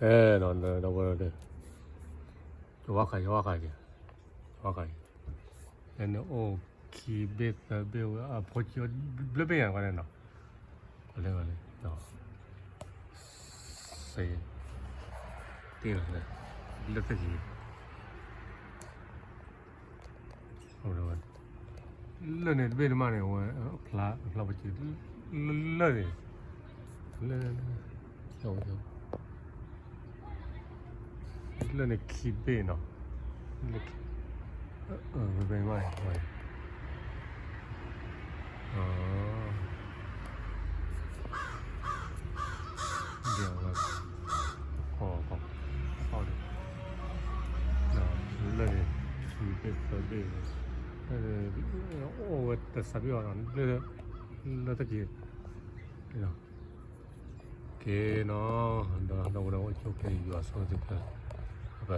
အဲၣ်နီၤ ဒီပုၢ်ဝဲၢ်ဒီး ကဝါဃာ် ကဝါဃာ်က့ၤ ကဝါဃာ်က့ၤ လၢန့ၣ်အိၣ်ခံဘ့ၣ်သၢဘ့ၣ်ဝဲ အဖိကံဘျၢဘ့ၣ်ညါကွၢ်န့ၣ်နီၤ လၢ စ့ တ့ၢ်လီၤ လၢသက့ၤ လၢန့ၣ်တဘ့ၣ်တမးန့ၣ် အဝဲ အဖျါ အဖျါပက့ၤ လၢန့ၣ် လၢ လၢန့ၣ်ခံဘ့ၣ်နီၤ လၢ ဘဲဘဲမး ဒ်အဝဲ ခီခီ လၢန့ၣ် ခံဘ့ၣ်သၢဘ့ၣ် အိၣ်ဝဲတစးဘ့ၣ်အီၤနီၤ လၢ လၢတက့ၢ် က့ၤနီၤ ဒီးဒီပုၢ်ဝဲၢ်အိၣ်ဆူၣ်ချ့ယွၤဆိၣ်ဂ့ၤသုဖျၢၣ် ပ